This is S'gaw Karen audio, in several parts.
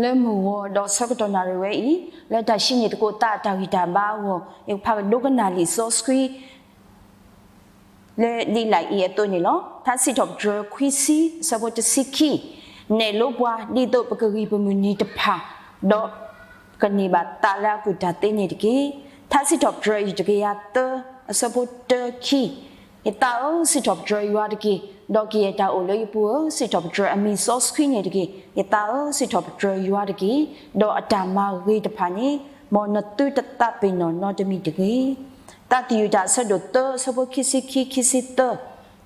လၢမုၢ်ဂီၤဒီးဆၢကတီၢ်နၣ်ရံၣ်ဝဲအံၤ လၢတၢ်ဟံးန့ၢ်သကိးသးအတၢ်ဂံၢ်တၢ်ဘါအဂီၢ် ယကဖးကဒိကနၣ်လံာ်စီဆှံ လၢဒ်လာ်အံၤအသိးန့ၣ်လီၤ. ထါစံးထီၣ်ပတြၢၤခွံဆံ အဆၢဖိတဆံခံ, နဲၣ်လိပှၤဒ်သိးပကဂံၢ်ပမုၢ်နံၤတဖၣ်, ဒီးကန့ၢ်ဘၣ်သးလၢအကူၣ်တၢ်သ့န့ၣ်တက့ၢ်. ထါစံးထီၣ်ပတြၢၤအတကယၤသၢ အဆၢဖိတၢခံ, ယသးဧၢ, စံးထီၣ်ပတြၢၤယွၤတက့ၢ်, ဒီးကယဲၢ်တၢ်အိၣ်လၢယပူၤဧၢ, စံးထီၣ်ပတြၢၤအမံၤစီဆှံန့ၣ်တက့ၢ်. ယသးဧၢ, စံးထီၣ်ပတြၢၤယွၤတက့ၢ်, ဒီးအတၢ်မၤဂ့ၤတဖၣ်န့ၣ် မ်နသုတသးပ့ၤနီၣ်နီတမံၤတဂ့ၤ. သးသယုၢ်တၢ်အဆၢဒိၣ်သၢ အဆၢဖိခံဆံခံ ခံဆံသၢ,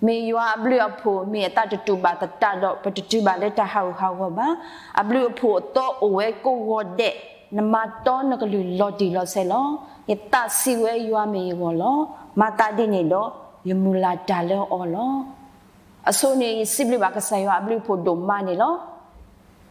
မ့ၢ်ယွၤအဘျုးအဖှိၣ် မ့ၢ်အသးတတူၢ်ဘၣ်သတးဒီး ပတတုၤဘၣ်လၢတၢ်ဟးဂူာ်ဟးဂီၤဘၣ်. အဘျုးအဖှိၣ်အသီအိၣ်ဝဲကိးဂီၤဒဲး, နမၤတီနကလုၢ်လီၤတံၢ်လီၤဆဲးလီၤ. ယသးစံးဝဲယွၤမ့ၢ်ယဂီၢ်လီၤ. မၤသးဒ်န့ၣ်ဒီး ယမုၢ်လၢ်တၢ်လၢအီၤလီၤ. အဆိန့ၣ် ယစံးဘျုးဘၣ်ကစၢ်ယွၤအဘျုးအဖှိၣ်ဒိၣ်မးန့ၣ်လီၤ.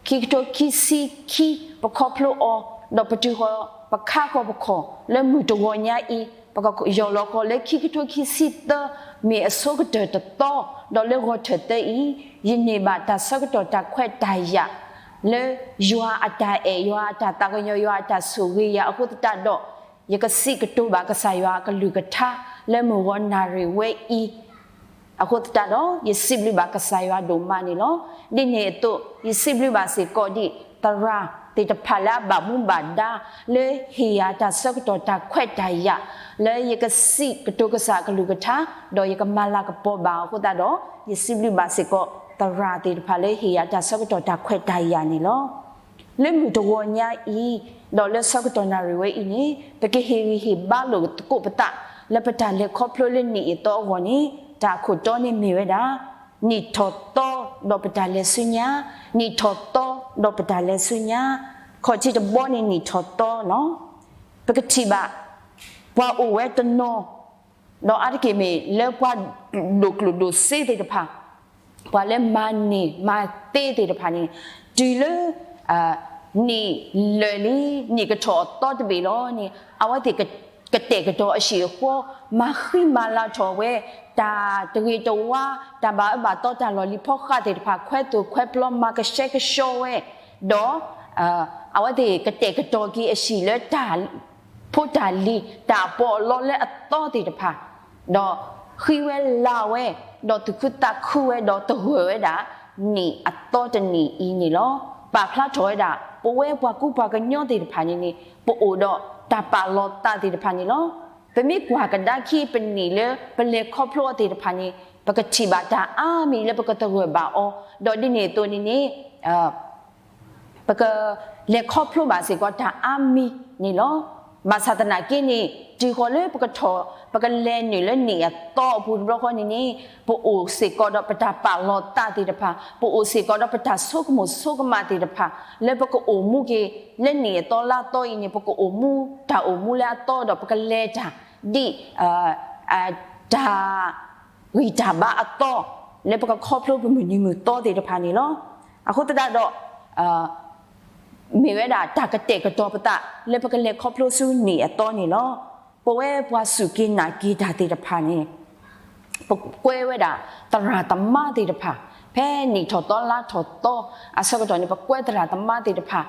ခံကထိခံဆံခံ ပခီဖျိအီၤ, ဒီးပတုၤဃီၤ ပခါဃီၤပခီၣ် လၢမုၢ်တဂီၤညါအံၤ, ပကယီၢ်လီၤဃီၤလၢခံကထိခံဆံသၢ မ့ၢ်အဆိကတၢၢ်တသီ, ဒီးလၢဂီၤထၢၣ်သၢအံၤ, ယန့ၢ်ဘၣ်တၢ်ဆၢကတီၢ်တၢ်ခွဲးတၢ်ယာ် လၢယွၤအတၢ်အဲၣ်, ယွၤအတၢ်သးကညီၤ, ယွၤအတၢ်ဆိၣ်ဂ့ၤယၤအဃိသတးဒီး ယကစံးကတိၤဘၣ်ကစၢ်ယွၤအကလုၢ်ကထါ လၢမုၢ်ဂီၤနၣ်ရံၣ်ဝဲအံၤ အဃိသတးဒီး ယစံးဘျုးဘၣ်ကစၢ်ယွၤဒိၣ်မးန့ၣ်လီၤ. ဒ်န့ၣ်အသိး ယစံးဘျုးဘၣ်စ့ၢ်ကီးဒံးသရၣ်သ့ၣ်တဖၣ်လၢအဘၣ်မူဘၣ်ဒါ လၢဟ့ၣ်ယၤတၢ်ဆၢကတီၢ်တၢ်ခွဲးတၢ်ယာ် လၢယကစံးကတိၤကစၢ်အကလုၢ်ကထါ ဒီးယကမၤလၤကပီၤဘၣ်အဃိသတးဒီး ယစံးဘျုးဘၣ်စ့ၢ်ကီးသရၣ်သ့ၣ်တဖၣ်လၢဟ့ၣ်ယၤတၢ်ဆၢကတီၢ်တၢ်ခွဲးတၢ်ယာ်န့ၣ်လီၤ. လၢမုၢ်တဂီၤညါအံၤ, ဒီးလၢဆၢကတီၢ်နၣ်ရံၣ်ဝဲအံၤန့ၣ် ပကဟ့ၣ်ဂံၢ်ဟ့ၣ်ဘါလိာ်သကိးပသး လၢပတၢ်လဲၤခီဖျိလၢနံၣ်အံၤအသီအဂီၢ်န့ၣ် တၢ်အခိၣ်တီန့ၣ်မ့ၢ်ဝဲဒၣ် နံၣ်ထီၣ်သီဒီးပတၢ်လဲၤဆူညါ, နံၣ်ထီၣ်သီဒီးပတၢ်လဲၤဆူညါ, ခီၣ်ထံးတဘီန့ၣ်နံၣ်ထီၣ်သီလီၤ. ပကထံၣ်ဘၣ် ပှၤအိၣ်ဝဲတနီၤ ဒီးအါတက့ၢ်မ့ၢ်လၢပှၤဒိၣ်ကျိၣ်ဒိၣ်စ့သ့ၣ်တဖၣ်, ပှၤလၢမၤန့ၢ်မၤသ့သ့ၣ်တဖၣ်န့ၣ်, တုၤလၢ နံၣ်လၢာ်လံ, နံၣ်ကထီၣ်အသီတဘ့ၣ်လီၤန့ၣ် အဝဲသ့ၣ်ကတဲာ်ကတီၤအဟံၣ်အဃီ, မၤဃံမၤလၤထီၣ်ဝဲ တၢ်တဂ့ၤတဝါ, တၢ်ဘၣ်အၢဘၣ်သီ, တၢ်လီၢ်လံၤဖီဃးသ့ၣ်တဖၣ်, ခွဲသိၣ်ခွဲပျီ, မၤကဆှဲကဆှီဝဲ, ဒီး အဝဲသ့ၣ်ကတဲာ်ကတီၤက့ၤအဟံၣ်လၢတၢ် ဖိတၢ်လံၤ, တၢ်အပီးအလီလၢအသီသ့ၣ်တဖၣ်, ဒီးဃံဝဲလၤဝဲ, ဒီးသူၣ်ခုသးခုဝဲ, ဒီးသဂၢၢ်ဝဲဒၣ် နံၣ်အသီတနံၣ်အံၤန့ၣ်လီၤ. ပာ်ဖျါထီၣ်ဝဲဒၣ် ပဝဲပှၤကူပှၤကညီသ့ၣ်တဖၣ်န့ၣ်န့ၣ် ပအိၣ်ဒီးတၢ်ပာ်လီၤသးသ့ၣ်တဖၣ်န့ၣ်လီၤ. ပမ့ၢ်ကွၢ်ကဒါခံပနံၣ်လၢပလဲၤခီဖျိအီၤသ့ၣ်တဖၣ်န့ၣ် ပကထံၣ်ဘၣ်တၢ်အါမံၤလၢပကသဂၢၢ်ဘၣ်အီၤ, ဒီးဒ်န့ၣ်အသိးန့ၣ်န့ၣ် ပကလဲၤခီဖျိဘၣ်စ့ၢ်ကီးတၢ်အါမံၤန့ၣ်လီၤ. ဘၣ်ဆၣ်သနာ်က့န့ၣ် တုၤဃီၤလၢပကထီၣ် ပကလဲၤနုာ်လၢနံၣ်အသီအပူၤတဘျီဃီန့ၣ်န့ၣ် ပအိၣ်စ့ၢ်ကီးဒီးပတၢ်ပာ်လီၤသးသ့ၣ်တဖၣ်, ပအိၣ်စ့ၢ်ကီးဒီးပတၢ်ဆိကမိၣ်ဆိကမးသ့ၣ်တဖၣ် လၢပကအိၣ်မူက့ၤ လၢနံၣ်အသီလါသီအံၤန့ၣ် ပကအိၣ်မူတၢ်အိၣ်မူလၢအသီဒီး ပကလဲၤတၢ်ဒ် တၢ် ဂံၢ်တၢ်ဘါအသီ လၢပကခီဖျိပမုၢ်နံၤမုၢ်သီသ့ၣ်တဖၣ်န့ၣ်လီၤ. အဃိသတးဒီး မ့ၢ်ဝဲဒၣ်တၢ်ကတဲာ်ကတီၤပသး လၢပကလဲၤခီဖျိဆူနံၣ်အသီန့ၣ်လီၤ. ပဝဲပှၤစူၢ်က့ၤနာ်က့ၤတၢ်သ့ၣ်တဖၣ်န့ၣ် ပကွဲဝဲဒၣ် သရၣ်သမါသ့ၣ်တဖၣ်, ဖဲနံၣ်ထီၣ်သီလါထီၣ်သီ အဆၢကတီၢ်န့ၣ် ပကွဲသရၣ်သမါသ့ၣ်တဖၣ်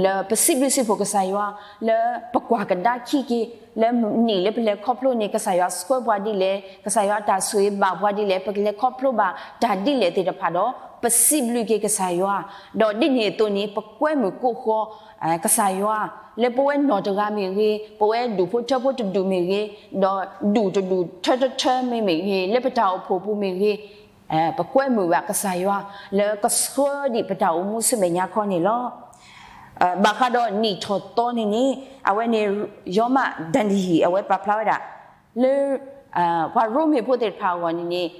လၢပစံးဘျုးစံးဖှိၣ်ကစၢ်ယွၤ လၢပကွၢ်ကဒါခံက့ၤ လၢနံၣ်လၢပလဲၤခီဖျိန့ၣ် ကစၢ်ယွၤဆှၢပှၤဒ်လဲၣ်, ကစၢ်ယွၤတၢ်ဆိၣ်ဂ့ၤဘၣ်ပှၤဒ်လဲၣ်, ပကလဲၤခီဖျိဘၣ်တၢ်ဒ်လဲၣ်သ့ၣ်တဖၣ်ဒီး ပစံးဘျုးက့ၤကစၢ်ယွၤ, ဒီးဒ်န့ၣ်အသိးန့ၣ် ပကွဲမုာ်ကိးဃီၤ ကစၢ်ယွၤ လၢပဝဲနီၢ်တဂၤမ့ၢ်ဂ့ၤ, ပဝဲဒူၣ်ဖိထၢဖိတဒူၣ်မ့ၢ်ဂ့ၤ, ဒီးဒူၣ်တဒူၣ်ထၢတထၢမ့မ့ၢ်ဂ့ၤ, လၢပတၢ်အိၣ်ဖှိၣ်ပူၤမ့ၢ်ဂ့ၤ, ပကွဲမုာ်ဘၣ်ကစၢ်ယွၤ လၢကဆှၢဒံးပတၢ်အိၣ်မူဆူမဲာ်ညါခီန့ၣ်လီၤ. ဘၣ်ဃးဒီးနံၣ်ထီၣ်သီန့ၣ်န့ၣ် အဝဲန့ၣ် ယီမးဒၤနံယံၣ် အဝဲပာ်ဖျါဝဲဒၣ် လၢ ပှၤရိမ့ၤဖိသ့ၣ်တဖၣ်အဂီၢ်န့ၣ်န့ၣ်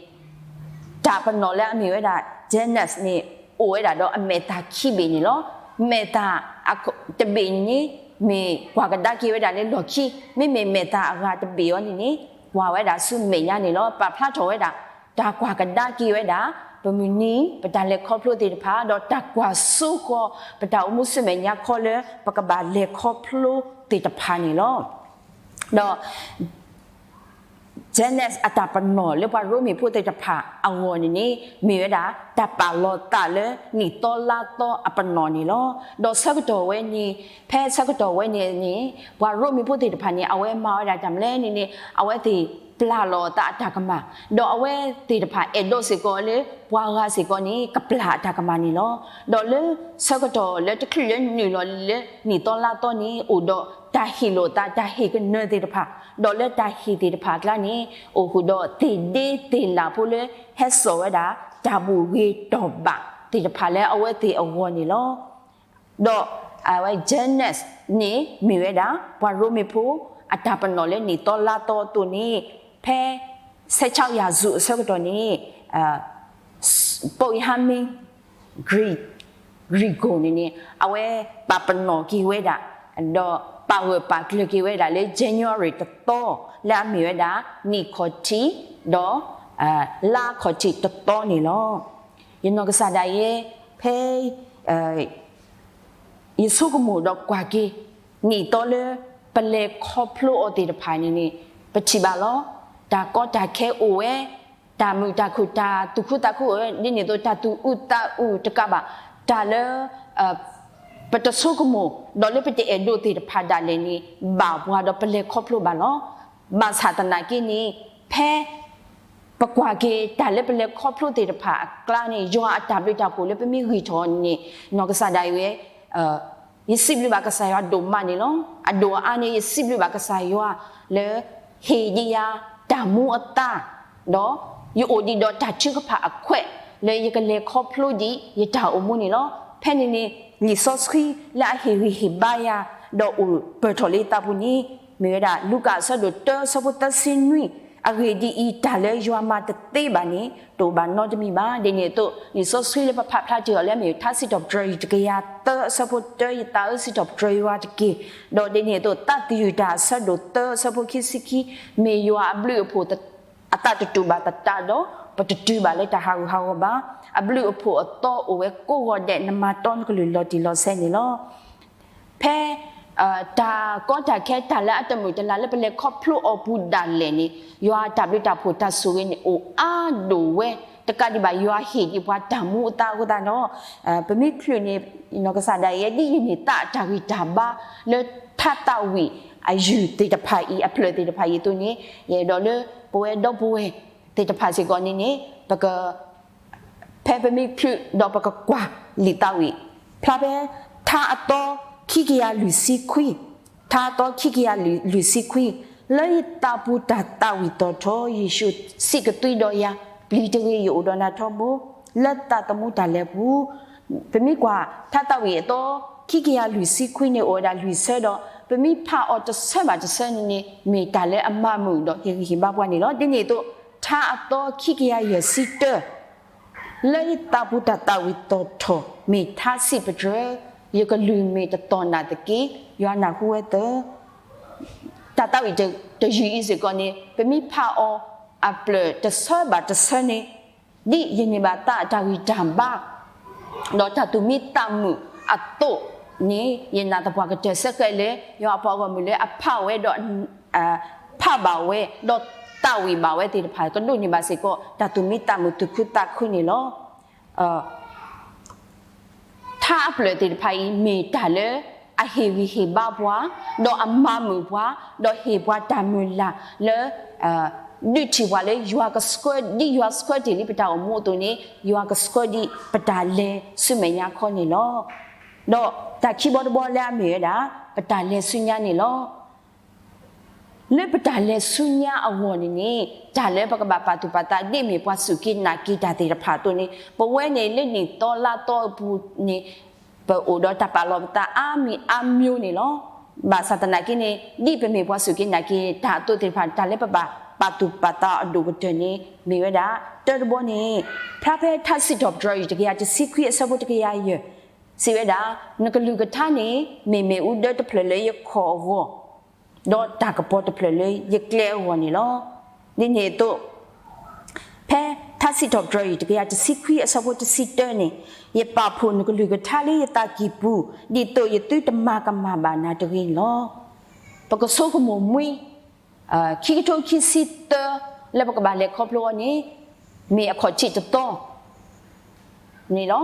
တၢ်ပနီၣ်လၢအမ့ၢ်ဝဲဒၣ် Janus န့ၣ် အိၣ်ဝဲဒၣ်ဒီးအမဲာ်သၣ်ခံဘ့ၣ်န့ၣ်လီၤ. မဲာ်သၣ်တဘ့ၣ်န့ၣ်န့ၣ် မ့ၢ်ကွၢ်ကဒါက့ၤဝဲဒၣ်လၢလီၢ်ခံ, မ့မ့ၢ်မဲာ်သၣ်အဂၤတဘ့ၣ်အံၤန့ၣ်န့ၣ် ကွၢ်ဝဲဒၣ်ဆူမဲာ်ညါန့ၣ်လီၤ. ပာ်ဖျါထီၣ်ဝဲဒၣ် တၢ်ကွၢ်ကဒါက့ၤဝဲဒၣ် ပမုၢ်နံၤ ပတၢ်လဲၤခီဖျိသ့ၣ်တဖၣ် ဒီးတၢ်ကွၢ်စိဃီၤ ပတၢ်အိၣ်မူဆူမဲာ်ညါခီလၢ ပကဘၣ်လဲၤခီဖျိသ့ၣ်တဖၣ်န့ၣ်လီၤ. ဒီး ဒ် Jannes အတၢ်ပနီၣ်လၢပှၤရိမ့ၤဖိသ့ၣ်တဖၣ်အဂီၢ်န့ၣ်န့ၣ် မ့ၢ်ဝဲဒၣ် တၢ်ပာ်လီၤသးလၢနံၣ်သီလါသီအပနီၣ်န့ၣ်လီၤ. ဒီးဆၢကတီၢ်ဝဲန့ၣ် ဖဲဆၢကတီၢ်ဝဲန့ၣ်န့ၣ် ပှၤရိမ့ၤဖိသ့ၣ်တဖၣ်န့ၣ် အဝဲမၤဝဲဒၣ်တၢ်မနုၤလဲၣ်န့ၣ်န့ၣ် အဝဲသ့ၣ်ပျၢ်လီၤအသးအတၢ်ကမၣ်, ဒီးအဝဲသ့ၣ်တဖၣ်အဲၣ်ဒိးစ့ၢ်ကီးလၢ ပှၤဂၤစ့ၢ်ကီးန့ၣ် ကပျၢ်အတၢ်ကမၣ်န့ၣ်လီၤ. ဒီးလၢဆၢကတီၢ်လၢတချုးလၢနုာ်လီၤလၢနံၣ်သီလါသီန့ၣ် အိၣ်ဒီးတၢ်ဟ့ၣ်လိာ်သး တၢ်ဟ့ၣ်ကနၢၤသ့ၣ်တဖၣ်, ဒီးလၢတၢ်ဟ့ၣ်သ့ၣ်တဖၣ်အကျါန့ၣ် အိၣ်ဃုာ်ဒီးသ့ၣ်ဒ့သ့ၣ်လၣ်ဖိလၢ ဟဲစိာ်ဝဲဒၣ် တၢ်ဘူၣ်ဂ့ၤတီၢ်ဘၣ်သ့ၣ်တဖၣ်လၢအဝဲသ့ၣ်အဂီၢ်န့ၣ်လီၤ. ဒီးအဝဲ Jannes န့ၣ် မ့ၢ်ဝဲဒၣ် ပှၤရိမ့ၤဖိ အတၢ်ပနီၣ်လၢနံၣ်သီလါသီအသိးန့ၣ် ဖဲ ဆဲးဆၢကယၤစူၤအဆၢကတီၢ်န့ၣ် ပုပ်ရဟန်းမင်း Gregorius န့ၣ်န့ၣ် အဝဲပာ်ပနီၣ်က့ၤဝဲဒၣ် ဒီးပာ်ဂၢၢ်ပာ်ကျၢၤက့ၤဝဲဒၣ်လၢ January တသီ လၢအမ့ၢ်ဝဲဒၣ် နံၣ်ခီၣ်ထံး ဒီး လါခီၣ်ထံးတသီန့ၣ်လီၤ. ယနီၢ်ကစၢ်ဒၣ်ယဲ ဖဲ ယဆိကမိၣ်ဒီးကွၢ်က့ၤ နံၣ်သီလၢပလဲၤခီဖျိအီၤသ့ၣ်တဖၣ်န့ၣ်န့ၣ် ပထံၣ်ဘၣ်လီၤ. တၢ်ကီတၢ်ခဲအိၣ်ဝဲ, တၢ်မုာ်တၢ်ခုၣ် တၢ်သူၣ်ခုသးခုအိၣ်ဝဲ ဒ်န့ၣ်အသိး တၢ်သူၣ်အုးသးအုးတကးဘၣ် တၢ်လၢ ပတဆိကမိၣ် ဒီးလၢပတအဲၣ်ဒိးသ့ၣ်တဖၣ်ဒၣ်လဲာ်န့ၣ် ဘၣ်ပှၤဒီးပလဲၤခီဖျိဘၣ်လီၤ. ဘၣ်ဆၣ်သနာ်က့န့ၣ် ဖဲ ပကွၢ်က့ၤတၢ်လၢပလဲၤခီဖျိသ့ၣ်တဖၣ်အကျါန့ၣ် ယွၤအတၢ်ဘျုးတၢ်ဖှိၣ်လၢပမ့ၢ်ဂံၢ်ထီၣ်န့ၣ် နီၢ်ကစၢ်ဒၣ်အံၤဝဲ ယစံးဘျုးဘၣ်ကစၢ်ယွၤဒိၣ်မးန့ၣ်လီၤ. အဒိၣ်အအါန့ၣ် ယစံးဘျုးဘၣ်ကစၢ်ယွၤလၢ ဟ့ၣ်ဒံးယၤတၢ်မူအသါ ဒီးယအိၣ်ဒံးဒီးတၢ်ထုကဖၣ်အခွဲး လၢယကလဲၤခီဖျိဒံးယတၢ်အိၣ်မူန့ၣ်လီၤ. ဖဲန့ၣ်န့ၣ် လံာ်စီဆှံလၢအဟ့ၣ်ဂံၢ်ဟ့ၣ်ဘါယၤ ဒီးအိၣ်ပၢၢ်ထီၣ်လၢယသးပူၤန့ၣ် မ့ၢ်ဝဲဒၣ် လူၤကၣ်အဆၢဒိၣ်တၢ အဆၢဖိသၢဆံနွံ, အဂ့ၢ်ဒ်အံၤ, တၢ်လၢယွၤမၤတသ့ဘၣ်န့ၣ် တအိၣ်ဘၣ်နီတမံၤဘၣ်. ဒ်န့ၣ်အသိး လံာ်စီဆှံလၢပဖးဖျါတ့ၢ်အီၤလၢအမ့ၢ် ထါစံးထီၣ်ပတြၢၤ တကယၤသၢ အဆၢဖိတၢ, ယသးဧၢ စံးထီၣ်ပတြၢၤယွၤတက့ၢ်. ဒီးဒ်န့ၣ်အသိး သးသယုၢ်တၢ်အဆၢဒိၣ်သၢ အဆၢဖိခံဆံခံ, မ့ၢ်ယွၤအဘျုးအဖှိၣ် အသးတတူာ်ဘၣ်သတးဒီး ပတတုၤဘၣ်လၢတၢ်ဟးဂူာ်ဟးဂီၤဘၣ်. အဘျုးအဖှိၣ်အသီအိၣ်ဝဲကိးဂီၤဒဲး နမၤတီနကလုၢ်လီၤတံၢ်လီၤဆဲးန့ၣ်လီၤ. ဖဲ တၢ်ကီတၢ်ခဲ တၢ်လၢအတမုာ်တလၤလၢပလဲၤခီဖျိအီၤပူၤဒၣ်လဲာ်န့ၣ် ယွၤတၢ်ဘျုးတၢ်ဖှိၣ်တၢ်ဆိၣ်ဂ့ၤန့ၣ် အိၣ်အါဒိၣ်ဝဲ တကးဒံးဘၣ် ယွၤဟ့ၣ်ဒံးပှၤတၢ်မူအသါအဃိသတးဒီး ပမ့ၢ်ချုးန့ၣ် နီၢ်ကစၢ်ဒၣ်ယဲ ဒ်ယန့ၢ်သးအတၢ်ဂံၢ်တၢ်ဘါလၢထါသးဝံၣ်အယုၢ်သ့ၣ်တဖၣ်အံၤ အဖျၢၣ်သ့ၣ်တဖၣ်အံၤအသိးန့ၣ် ယအဲၣ်ဒိးလၢပဝဲဒီပုၢ်ဝဲၢ်သ့ၣ်တဖၣ်စ့ၢ်ကီးန့ၣ်န့ၣ် ပက ဖဲပမ့ၢ်ချုးဒီးပကကွၢ်လံာ်သးဝံၣ် ဖျါဖဲ ထါအသီခံကယၤလွံၢ်ဆံခွံ, ထါအသီခံကယၤလွံၢ်ဆံခွံ, လၢယသးပူၤတၢ်သးဝံၣ်သီၣ်ထီ ယ့ၣ်ၡူးစံးကသွံဒီးယၤ, ပျံၤတဂ့ၤ ယအိၣ်ဒီးနၤထီဘိ, လၢသးသမူတၢ်လဲၤပူၤ ပမ့ၢ်ကွၢ် ထါသးဝံၣ်အသီခံကယၤလွံၢ်ဆံခွံန့ၣ် အိၣ်ဝဲဒၣ်လွံၢ်ဆၢဒီး ပမ့ၢ်ဖးအီၤတဆၢဘၣ်တဆၢန့ၣ်န့ၣ် မ့ၢ်တၢ်လၢအမၤမုာ်ဒီးဟ့ၣ်ဂံၢ်ဟ့ၣ်ဘါပှၤန့ၣ်လီၤ. ဒ်န့ၣ်အသိး ထါအသီခံကယၤယဲၢ်ဆံတၢ လၢယသးပူၤတၢ်သးဝံၣ်သီၣ်ထီ မ့ၢ်ထါစံးပတြၢၤ, ယကလုၢ်မ့ၢ်တသီၣ်နၢ်သက့, ယွၤနၢ်ဟူဝဲသၢ တၢ်သးဝံၣ်တယုၢ်အံၤစ့ၢ်ကီးန့ၣ် ပမ့ၢ်ဖးအီၤအဖျၢၣ်တဆၢဘၣ်တဆၢန့ၣ် ဒ်ယန့ၢ်ဘၣ်သးအတၢ်ဂံၢ်တၢ်ဘါ ဒီးတၢ်သူၣ်မံသးမုာ်အသိးန့ၣ် ယနာ်သပှၢ်ကတၢၢ်ဆၢဃဲးလၢ ယွၤအပှၤဂီၢ်မုၢ်လၢအဖးဝဲဒီး ဖးဘၣ်ဝဲ ဒီးသးဝံၣ်ဘၣ်ဝဲသ့ၣ်တဖၣ် ကဒိးန့ၢ်ဘၣ်စ့ၢ်ကီး တၢ်သူၣ်မံသးမုာ်သူၣ်ခုသးခုန့ၣ်လီၤ. ထါအဖျၢၣ်သ့ၣ်တဖၣ်အံၤ မ့ၢ်တၢ်လၢအဟ့ၣ်ဂံၢ်ဟ့ၣ်ဘါပှၤ, ဒီးအမၤမုာ်ပှၤ, ဒီးဟ့ၣ်ပှၤတၢ်မုၢ်လၢ်လၢ ဒုးထံၣ်ပှၤလၢယွၤကဆှၢ ဒ်ယွၤဆှၢတ့ၢ်လံပတၢ်အိၣ်မူအသိးန့ၣ် ယွၤကဆှၢဒံးပတၢ်လဲၤဆူမဲာ်ညါခီန့ၣ်လီၤ. ဒီးတၢ်ခံဘီတဘီလၢအမ့ၢ်ဝဲဒၣ် ပတၢ်လဲၤဆူညါန့ၣ်လီၤ. လၢပတၢ်လဲၤဆူညါအဂီၢ်န့ၣ်န့ၣ် တၢ်လၢပကဘၣ်ပာ်သူၣ်ပာ်သး ဒ်မ့ၢ်ပှၤစူၢ်က့ၤနာ်က့ၤတၢ်သ့ၣ်တဖၣ်အသိးန့ၣ် ပဝဲန့ၣ်လၢနံၣ်သီလါသီအပူၤန့ၣ် ပအိၣ်ဒီးတၢ်ပာ်လီၤပသးအါမံၤအါမျိုးန့ၣ်လီၤ. ဘၣ်ဆၣ်သနာ်က့န့ၣ် ဒ်ပမ့ၢ်ပှၤစူၢ်က့ၤနာ်က့ၤတၢ်အသိးသ့ၣ်တဖၣ် တၢ်လၢပဘၣ်ပာ်သူၣ်ပာ်သးအဒိၣ်ကတၢၢ်န့ၣ် မ့ၢ်ဝဲဒၣ် တၢတဘီန့ၣ် ဖျါဖဲထါစံးထီၣ်ပတြၢၤအံၤ တကယၤတဆံခွံအဆၢဖိတကယၤယဲၢ် စံးဝဲဒၣ် နကလုၢ်ကထါန့ၣ် မ့ၢ်မ့ၣ်အူဒၢတဖျၢၣ်လၢယခီၣ်အဂီၢ် ဒီးတၢ်ကပီၤတဖျၢၣ်လၢယကျဲအဂီၢ်န့ၣ်လီၤ. ဒ်န့ၣ်အသိး ဖဲထါစံးထီၣ်ပတြၢၤအံၤ တကယၤတဆံခွံအဆၢဖိတဆံတၢန့ၣ် ယပာ်ဖှိၣ်နကလုၢ်ကထါလၢယသးကံၢ်ပူၤ ဒ်သိးယသုတမၤကမၣ်ဘၣ်နၤတဂ့ၤန့ၣ်လီၤ. ပကဆိကမိၣ်မှံ ခံကထိခံဆံသၢ လၢပကဘၣ်လဲၤခီဖျိအီၤန့ၣ် မ့ၢ်အခီၣ်ထံးတသီ န့ၣ်လီၤ.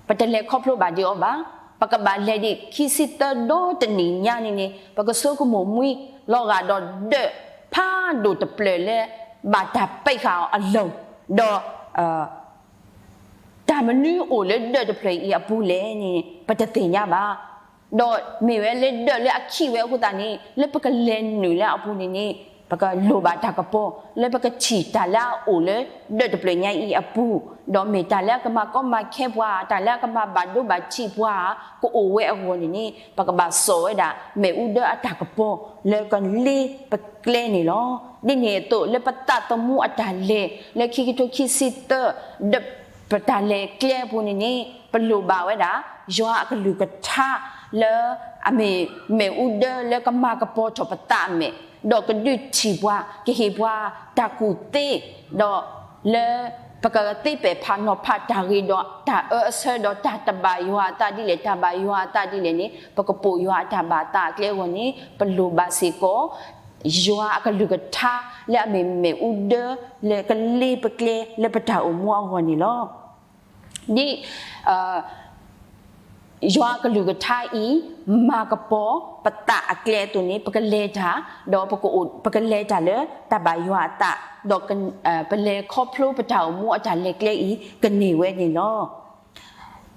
ပတလဲၤခီဖျိဘၣ်ဒံးအီၤဘၣ်. ပကဘၣ်လဲၤဒံးခံဆံသၢဒီတနံၣ်ညါန့ၣ်န့ၣ် ပကဆိကမိၣ်မှံ လီၤဂာ်ဒီးဒၢးဖးဒိၣ်တဖျၢၣ်လၢ ဘၣ်တၢ်ပဲာ်ဃာ်အီၤအလိၤ ဒီး တၢ်မနုၤအိၣ်လၢဒၢးတဖျၢၣ်အံၤအပူၤလဲၣ်န့ၣ် ပတသ့ၣ်ညါဘၣ်. ဒီးမ့ၢ်ဝဲလၢဒၢးလၢအခံးဝဲအဃိသတးန့ၣ် လၢပကလဲၤနုာ်လၢအပူၤန့ၣ်န့ၣ် ပကလိၣ်ဘၣ်တၢ်ကပီၤ လၢပကထံၣ်တၢ်လၢအအိၣ်လၢဒၢးတဖျၢၣ်ညါအံၤအပူၤ, ဒီးမ့ၢ်တၢ်လၢအကမၤကီမၤခဲပှၤ, တၢ်လၢအကမၤဘၣ်ဒိဘၣ်ထံးပှၤ ကအိၣ်ဝဲအဂီၢ်န့ၣ်န့ၣ် ပကဘၣ်စိာ်ဝဲဒၣ် မ့ၣ်အူဒၢအတၢ်ကပီၤ လၢကလ့ပကျဲန့ၣ်လီၤ. ဒ်န့ၣ်အသိး လၢပသးသမူအတၢ်လဲၤ လၢခံကထိခံဆံသၢ ဒီးပတၢ်လဲၤကျဲအပူၤန့ၣ်န့ၣ် ပလိၣ်ဘၣ်ဝဲဒၣ် ယွၤအကလုၢ်ကထါ လၢအမ့ၢ်မ့ၣ်အူဒၢလၢကမၤကပီၤထီၣ်ပသးအမဲာ်, ဒီးကဒုးထံၣ်ပှၤ ကဟ့ၣ်ပှၤတၢ်ကူၣ်သ့, ဒီးလၢပကသ့ပဲာ်ဖးနီၤဖးတၢ်ဂ့ၤဒီးတၢ်အၢအဆၢဒီးတၢ်တဘၣ်ယွၤအသးဒ်လဲၣ် တၢ်ဘၣ်ယွၤအသးဒ်လဲၣ်န့ၣ် ပကပိာ်ယွၤအတၢ်ဘၣ်သးအကျဲအဂီၢ်န့ၣ် ပလိၣ်ဘၣ်စ့ၢ်ကီး ယွၤအကလုၢ်ကထါ လၢအမ့ၢ်မ့ၣ်အူဒၢ လၢကလ့ပကျဲ လၢပတၢ်အိၣ်မူအဂီၢ်န့ၣ်လီၤ. ဒ် ယွၤအကလုၢ်ကထါအံၤ မၤကပီၤပသးအကျဲအသိးန့ၣ် ပကလဲၤတၢ် ဒီးပကလဲၤတၢ်လၢတၢ်ဘၣ်ယွၤအသး, ဒီးပလဲၤခီဖျိပတၢ်အိၣ်မူအတၢ်လဲၤကျဲအံၤ ကန့ၢ်ဝဲန့ၣ်လီၤ.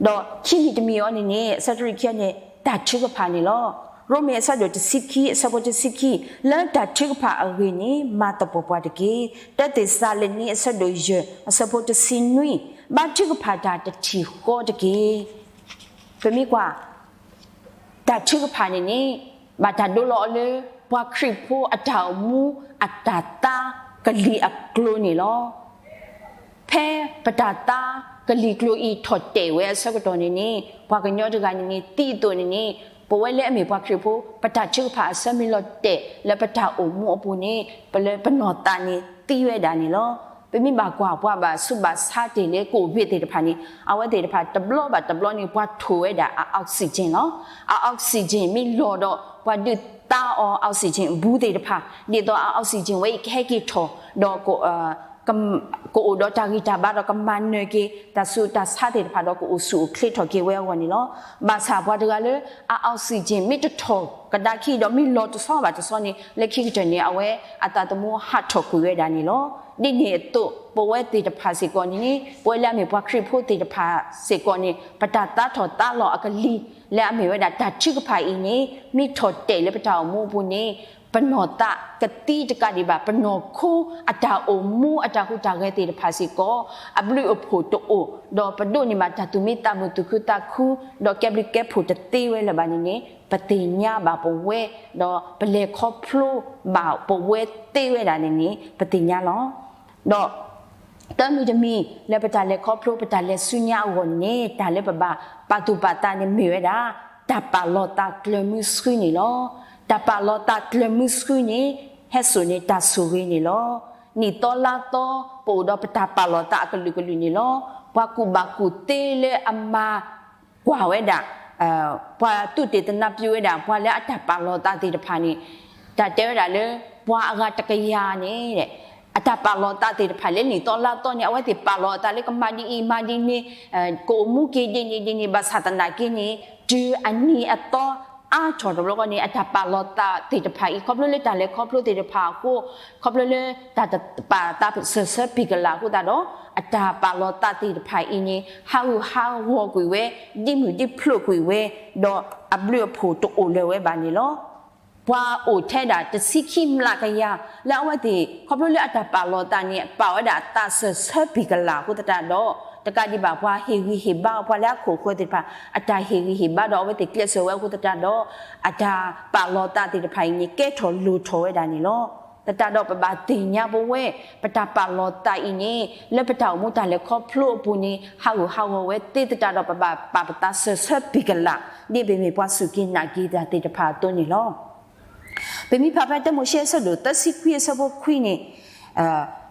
ဒီးခံမံၤတမံၤအံၤန့ၣ်န့ၣ် အဆၢတရံးခံန့ၣ် တၢ်ထုကဖၣ်န့ၣ်လီၤ. ရိမ့ၤအဆၢဒိၣ်တဆံခံ အဆၢဖိတဆံခံ, လၢတၢ်ထုကဖၣ်အဂ့ၢ်န့ၣ် မၤသပှၢ်ပှၢ်တက့ၢ်. တၢသ့းစၤလနံ အဆၢဒိၣ်ယဲၢ် အဆၢဖိတဆံနွံ, ဘါထုကဖၣ်တၢ်တထံၣ်ဃီတက့ၢ်. ပမ့ၢ်ကွၢ် တၢ်ထုကဖၣ်န့ၣ်န့ၣ် ဘၣ်တၢ်ဒိလီၤအီၤလၢ ပှၤခရံာ်ဖိအတၢ်အိၣ်မူအတၢ်သါကလံၤအကျိၤန့ၣ်လီၤ. ဖဲပတၢ်သါကလံၤကျိၤအံၤထီၣ်တဲာ်ဝဲအဆၢကတီၢ်န့ၣ်န့ၣ် ပှၤကညီတဂၤန့ၣ်န့ၣ် သံအသိးန့ၣ်န့ၣ် ပဝဲလၢအမ့ၢ်ပှၤခရံာ်ဖိ ပတၢ်ထုကဖၣ်အဆၢမ့ၢ်လီၤတဲာ်လၢပတၢ်အိၣ်မူအပူၤန့ၣ် ပလၢပနီၢ်သးန့ၣ်သံဝဲဒၣ်န့ၣ်လီၤ. ပမ့ၢ်ဘၣ်ကွၢ်ပှၤဘၣ်ဆူး ဘၣ်ဆါတ့ၢ်လၢ ကိုဗစ် သ့ၣ်တဖၣ်န့ၣ် အဝဲသ့ၣ်တဖၣ်တဘျီဘၣ်တဘျီန့ၣ် ပှၤထိၣ်ဝဲဒၣ်အ oxygen လီၤ. အ oxygen မ့ၢ်လီၤဒီး ပှၤဒုးသါအီၤ oxygen ဘူးသ့ၣ်တဖၣ် ဒ်သိးအ oxygen ဝဲအံၤကဟဲက့ၤထီၣ် ဒီး ကအိၣ်ဒီးတၢ်ဂံၢ်တၢ်ဘါဒီးကမၤနၢၤက့ၤ တၢ်ဆူးတၢ်ဆါသ့ၣ်တဖၣ်ဒီးကအိၣ်ဆူၣ်အိၣ်ချ့ထီၣ်က့ၤဝဲအဂီၢ်န့ၣ်လီၤ. ဘၣ်ဆၣ်ပှၤတဂၤလၢ အ oxygen မ့ၢ်တထီၣ်ကဒါခံဒီးမ့ၢ်လီၤတဆီဘၣ်တဆီန့ၣ် လၢခံကတၢၢ်န့ၣ် အဝဲအသးသမူဟးထီၣ်ကွံာ်ဝဲဒၣ်န့ၣ်လီၤ. ဒ်န့ၣ်အသိး ပဝဲသ့ၣ်တဖၣ်စ့ၢ်ကီးန့ၣ်န့ၣ် ပဝဲလၢအမ့ၢ်ပှၤခရံာ်ဖိသ့ၣ်တဖၣ်စ့ၢ်ကီးန့ၣ် ပတၢ်သါထီၣ်သါလီၤအကလံၤ လၢအမ့ၢ်ဝဲဒၣ်တၢ်ထုကဖၣ်အံၤန့ၣ် မ့ၢ်ထီၣ်တဲာ်လၢပတၢ်အိၣ်မူအပူၤန့ၣ် ပနီၢ်သးကသံတကးဒံးဘၣ် ပနီၢ်ခိအတၢ်အိၣ်မူအတၢ်ဟူးတၢ်ဂဲၤသ့ၣ်တဖၣ်စ့ၢ်ကီး အဘျုးအဖှိၣ်တအိၣ် ဒီးပဒိးန့ၢ်ဘၣ်တၢ်သူၣ်မံသးမုာ်သူၣ်ခုသးခု ဒီးကဲဘျုးကဲဖှိၣ်တသ့ဝဲလၢၤဘၣ်န့ၣ်န့ၣ် ပသ့ၣ်ညါဘၣ်ပဝဲ ဒီးပလဲၤခီဖျိဘၣ်ပဝဲသ့ဝဲဒၣ်န့ၣ်န့ၣ် ပသ့ၣ်ညါလီၤ. ဒီး တမံၤတမံၤ လၢပတၢ်လဲၤခီဖျိပတၢ်လဲၤဆူညါအဂီၢ်န့ၣ် တၢ်လၢပဘၣ်ပာ်သူၣ်ပာ်သးန့ၣ်မ့ၢ်ဝဲဒၣ် တၢ်ပာ်လီၤသးကျၢၤမုဆှံန့ၣ်လီၤ. တၢ်ပာ်လီၤသးကျၢၤမုဆှံန့ၣ် ဟဲစိာ်န့ၢ်တၢ်ဆိၣ်ဂ့ၤန့ၣ်လီၤ. နံၣ်သီလါသီ ပအိၣ်ဒီးပတၢ်ပာ်လီၤသးအကလုာ်ကလုာ်န့ၣ်လီၤ. ပှၤကူၣ်ဘၣ်ကူၣ်သ့လၢအမၤ ကွၢ်ဝဲဒၣ် ပှၤသုးတ့ၢ်သနၢ်ပျုၤဝဲဒၣ် ပှၤလၢအတၢ်ပာ်လီၤသးသ့ၣ်တဖၣ်န့ၣ် တၢ်တဲဝဲဒၣ်လၢ ပှၤအဂၤတကယၤန့ၣ် အတၢ်ပာ်လီၤသးသ့ၣ်တဖၣ်လၢနံၣ်သီလါသီန့ၣ် အဝဲသ့ၣ်ပာ်လီၤအသးလၢကမၤဒ်အံၤမၤဒ်န့ၣ် ကအိၣ်မူက့ၤဒ်န့ၣ်ဒ်န့ၣ် ဘၣ်ဆၣ်သနာ်က့န့ၣ် တုၤအနံၤအသီအါထီၣ်တဘျီဃီန့ၣ် အတၢ်ပာ်လီၤသးသ့ၣ်တဖၣ်အံၤ ခီဖျိလၢတၢ်လဲၤခီဖျိသ့ၣ်တဖၣ်အဃိ ခီဖျိလၢတၢ်တပာ်သးစၢၢ်ဆၢပံၤကလၢ်အဃိသတးဒီး အတၢ်ပာ်လီၤသးသ့ၣ်တဖၣ်အံၤန့ၣ် ဟးဂူာ်ဟးဂီၤကွံာ်ဝဲ ဒံမုၢ်ဒံဖျိးကွံာ်ဝဲ ဒီးအဘျုးအဖှိၣ်တအိၣ်လၢၤဝဲဘၣ်န့ၣ်လီၤ. ပှၤအိၣ်ထဲဒၣ်တဆံခံမျးကယၤ လၢအဝဲသ့ၣ် ခီဖျိလၢအတၢ်ပာ်လီၤသးန့ၣ် ပာ်ဝဲဒၣ်အသးစၢၢ်ဆၢပံၤကလၢ်အဃိသတးဒီး တကးဒံးဘၣ်ပှၤဟ့ၣ်ဂံၢ်ဟ့ၣ်ဘါ ပှၤလၢအခိၣ်ဃၢၤသ့ၣ်တဖၣ် အတၢ်ဟ့ၣ်ဂံၢ်ဟ့ၣ်ဘါဒီးအဝဲသ့ၣ်ကျဲးစၢးဝဲအဃိသတးဒီး အတၢ်ပာ်လီၤသးသ့ၣ်တဖၣ်အံၤန့ၣ် ကဲထီၣ်လိၣ်ထီၣ်ဝဲဒၣ်န့ၣ်လီၤ. သတးဒီးပဘၣ်သ့ၣ်ညါပဝဲ ပတၢ်ပာ်လီၤသးအံၤန့ၣ် လၢပတၢ်အိၣ်မူတၢ်လဲၤခီဖျိအပူၤန့ၣ် ဟးဂူာ်ဟးဂီၤဝဲသ့သတးဒီး ပဘၣ်ပာ်ပသးစၢၢ်ဆၢပံၤကလၢ် ဒ်ပမ့ၢ်ပှၤစူၢ်က့ၤနာ်က့ၤတၢ်သ့ၣ်တဖၣ်အသိးန့ၣ်လီၤ. ပမ့ၢ်ဖးဖဲတၢမိၤၡ့အဆၢဒိၣ်သၢဆံခွံအဆၢဖိခွံန့ၣ်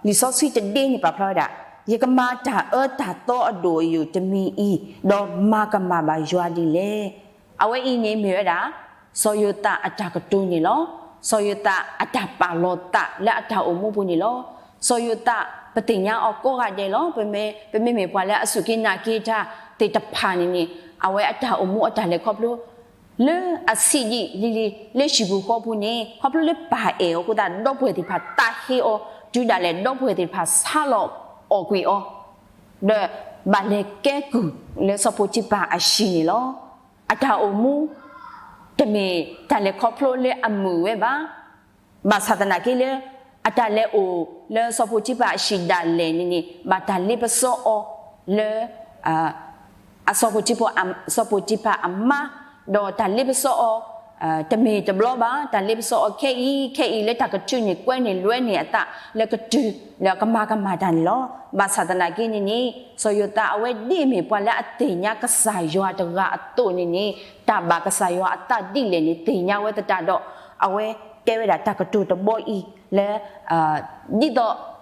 လံာ်စီဆှံတဒ့န့ၣ်ပာ်ဖျါဝဲဒၣ် ယကမၤတၢ်အၢတၢ်သီအဒိၣ်အယိာ်တမံၤအံၤ ဒီးမၤကမၣ်ဘၣ်ယွၤဒ်လဲၣ်. အဝဲအံၤန့ၣ်မ့ၢ်ဝဲဒၣ် စီၤယိၤသးအတၢ်ကတိၤန့ၣ်လီၤ. စီၤယိၤသးအတၢ်ပာ်လီၤသးလၢအတၢ်အိၣ်မူပူၤန့ၣ်လီၤ. စီၤယိၤသး ပသ့ၣ်ညါအီၤကိးဂၤဒဲးလီၤ. ပမ့မ့ၢ်ပှၤလၢအစူၢ်က့ၤနာ်က့ၤတၢ်သ့ၣ်တဖၣ်န့ၣ်န့ၣ် အဝဲအတၢ်အိၣ်မူအတၢ်လဲၤခီဖျိ လၢအဆံးဒံးလံၤလံၤ လၢဟံၣ်ပူၤဃီပူၤန့ၣ် ခီဖျိလၢပၢ်အဲၣ်အီၤအဃိသတး ဒီပုၢ်ဝဲၢ်သ့ၣ်တဖၣ်သးဟ့အီၤ တုၤဒၣ်လဲာ် ဒီပုၢ်ဝဲၢ်သ့ၣ်တဖၣ်ဆါလီၤအီၣ်ကွံာ်အီၤ ဒီးဘၣ်လဲၤကဲကုၢ်လၢစီၤပီတံဖၤအဟံၣ်န့ၣ်လီၤ. အတၢ်အိၣ်မူ တမ့ၢ်တၢ်လဲၤခီဖျိလၢအမုာ်ဝဲဘၣ်. ဘၣ်ဆၣ်သနာ်က့လၢ အတၢ်လဲၤအိၣ်လၢစီၤပီတံဖၤအဟံၣ်ဒၣ်လဲာ်န့ၣ်န့ၣ် ဘၣ်တၢ်လ့ပစီအီၤလၢ အစီၤပီတံဖၤ စီၤပီတံဖၤအမါ ဒီးတၢ်လ့ပစီအီၤ တမ့ၢ်တဘျီဘၣ်, တၢ်လ့ပစီအီၤခဲအံၤခဲအံၤလၢတၢ်ကထုးန့ၢ်ကွဲန့ၢ်လွဲန့ၢ်အသးလၢကတုၤ လၢကမၤကမၣ်တၢ်န့ၣ်လီၤ. ဘၣ်ဆၣ်သနာ်က့န့ၣ်န့ၣ် စီၤယိၤသးအဝဲဒ်အမ့ၢ်ပှၤလၢအသ့ၣ်ညါကစၢ်ယွၤတဂၤအသိးန့ၣ်န့ၣ် တၢ်ဘၣ်ကစၢ်ယွၤအသးဒ်လဲၣ်န့ၣ် သ့ၣ်ညါဝဲသတးဒီး အဝဲတဲဝဲဒၣ်တၢ်ကတိၤတဘီအံၤလၢ ဒ်သိး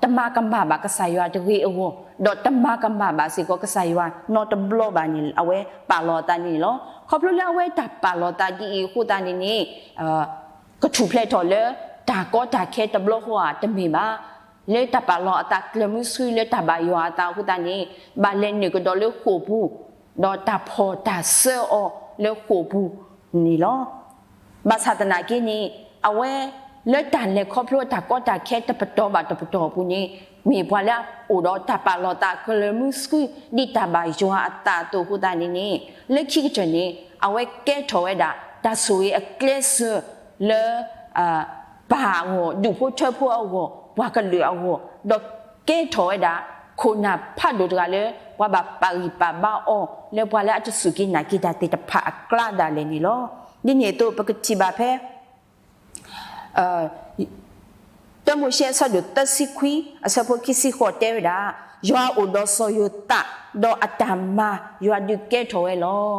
တမၤကမၣ်ဘၣ်ကစၢ်ယွၤတဂ့ၤအဂီၢ်, ဒီးတမၤကမၣ်ဘၣ်စ့ၢ်ကီးကစၢ်ယွၤနီတဘျီဘၣ်န့ၣ် အဝဲပာ်လီၤအသးန့ၣ်လီၤ. ခီဖျိလၢအဝဲတၢ်ပာ်လီၤသးဒ်အံၤအဃိသတးန့ၣ်န့ၣ် ကထူၣ်ဖျဲးထီၣ်လၢတၢ်ကီတၢ်ခဲတဘျီဃီဧါ တမ့ၢ်ဘၣ်. လၢတၢ်ပာ်လီၤအသးကျၢၤမုဆှံလၢတၢ်ဘၣ်ယွၤအသးအဃိသတးန့ၣ် ဘၣ်လဲၤနုာ်ကဒီးလၢဃိာ်ပူၤ, ဒီးတၢ်ဖီၣ်တၢ်စၢအီၤလၢဃိာ်ပူၤန့ၣ်လီၤ. ဘၣ်ဆၣ်သနာ်က့န့ၣ် အဝဲလၢတၢ်လဲၤခီဖျိတၢ်ကီတၢ်ခဲတပတီၢ်ဘၣ်တပတီၢ်အပူၤန့ၣ် မ့ၢ်ပှၤလၢအအိၣ်ဒီးတၢ်ပာ်လီၤသးကျၢၤမုဆှံ ဒ်တၢ်ဘၣ်ယွၤအသးအသိးအဃိသတးန့ၣ်န့ၣ် လၢခံကတၢၢ်န့ၣ် အဝဲကဲထီၣ်ဝဲဒၣ် တၢ်ဆိၣ်ဂ့ၤအကျဲးစၢးလၢ ပၢ်အဂီၢ်, ဒူၣ်ဖိထၢဖိအဂီၢ်, ပှၤကလုာ်အဂီၢ်, ဒီးကဲထီၣ်ဝဲဒၣ် ခိၣ်နၢ်ဖးဒိၣ်တဂၤလၢ ပှၤဘၣ်ပာ်ဂံၢ်ပာ်ဘါအီၤ လၢပှၤလၢအတစူၢ်က့ၤနာ်က့ၤတၢ်သ့ၣ်တဖၣ်အကျါဒၣ်လဲာ်န့ၣ်လီၤ. ဒ်န့ၣ်အသိး ပကထံၣ်ဘၣ်ဖဲ တၢမိၤၡ့အဆၢဒိၣ်သၢဆံခွံ အဆၢဖိခံဆံဃိးတဲဝဲဒၣ်, ယွၤအိၣ်ဒီးစီၤယိၤသး, ဒီးအတၢ်မၤယွၤဒုးကဲထီၣ်ဝဲလီၤ.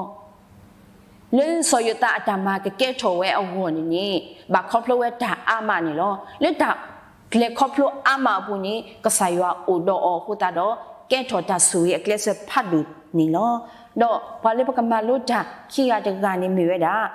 လၢစီၤယိၤသးအတၢ်မၤကကဲထီၣ်ဝဲအဂီၢ်န့ၣ်န့ၣ် ဘၣ်ခီဖျိဝဲတၢ်အါမးန့ၣ်လီၤ. လၢတၢ်လဲၤခီဖျိအါမးအပူၤန့ၣ် ကစၢ်ယွၤအိၣ်ဒီးအီၤအဃိသတးဒီး ကဲထီၣ်တၢ်ဆိၣ်ဂ့ၤအကျဲးစၢးဖးဒိၣ်န့ၣ်လီၤ. ဒီးပှၤလၢပကမၤလိတၢ်ခံဂၤတဂၤန့ၣ်မ့ၢ်ဝဲဒၣ်